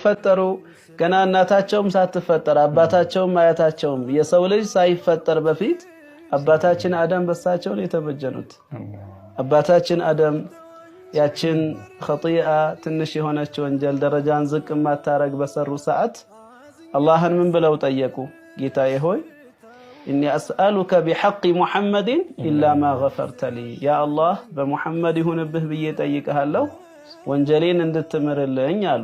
ሳይፈጠሩ፣ ገና እናታቸውም ሳትፈጠር፣ አባታቸውም አያታቸውም የሰው ልጅ ሳይፈጠር በፊት አባታችን አደም በሳቸው ነው የተበጀኑት። አባታችን አደም ያችን ኸጢአ፣ ትንሽ የሆነች ወንጀል፣ ደረጃን ዝቅ ማታረግ በሰሩ ሰዓት አላህን ምን ብለው ጠየቁ? ጌታዬ ሆይ፣ إني أسألك بحق محمد إلا ما غفرت لي፣ ያ አላህ በሙሐመድ ይሁንብህ ብዬ ጠይቅሃለሁ ወንጀሌን እንድትምርልኝ አሉ።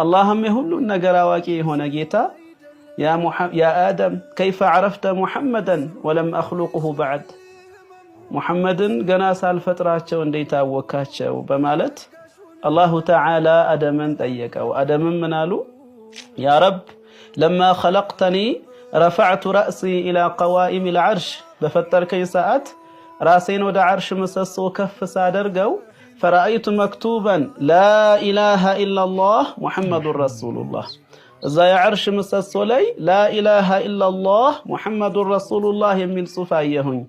አላህም የሁሉን ነገር አዋቂ የሆነ ጌታ يا آدم، كيف عرفت محمدا ولم أخلقه بعد፣ ሙሐመድን ገና ሳልፈጥራቸው እንዴት አወካቸው በማለት አላሁ ተዓላ አደምን ጠየቀው። አደምም ምን አሉ? يا رب، لما خلقتني رفعت رأسي إلى قوائم العرش፣ በፈጠርከኝ ሰዓት ራሴን ወደ ዓርሽ ምሰሶ ከፍ ሳደርገው فرأيت مكتوبا لا إله إلا الله محمد رسول الله፣ እዛ የዓርሽ ምሰሶ ላይ لا إله إلا الله محمد رسول الله የሚል ጽሑፍ አየሁኝ።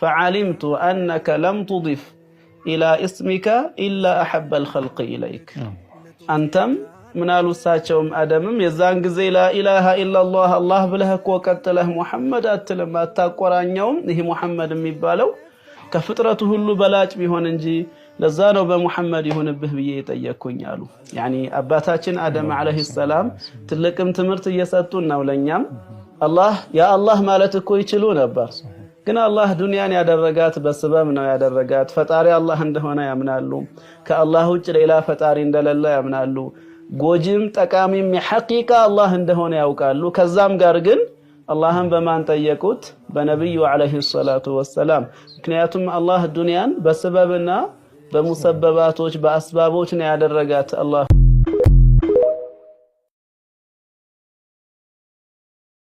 فعلمت أنك لم تضف إلى اسمك إلا أحب الخلق إليك። አንተም ምናሉ እሳቸውም አደምም የዛን ጊዜ لا إله إلا الله አላህ ብለህ እኮ ቀጥለህ ሙሐመድ አትልም፣ አታቆራኘውም። ይህ ሙሐመድ የሚባለው ከፍጥረቱ ሁሉ በላጭ ቢሆን እንጂ ለዛ ነው በሙሐመድ ይሁንብህ ብዬ የጠየቅኩኝ አሉ። يعني አባታችን አደም ዓለይሂ ሰላም ትልቅም ትምህርት እየሰጡን ነው ለእኛም። አላህ ያ አላህ ማለት እኮ ይችሉ ነበር። ግን አላህ ዱንያን ያደረጋት በስበብ ነው ያደረጋት። ፈጣሪ አላህ እንደሆነ ያምናሉ። ከአላህ ውጭ ሌላ ፈጣሪ እንደሌለ ያምናሉ። ጎጂም ጠቃሚም የሐቂቃ አላህ እንደሆነ ያውቃሉ። ከዛም ጋር ግን አላህን በማን ጠየቁት? በነቢዩ ዓለይሂ ሰላቱ ወሰላም። ምክንያቱም አላህ ዱንያን በስበብና በሙሰበባቶች በአስባቦች ነው ያደረጋት አላህ።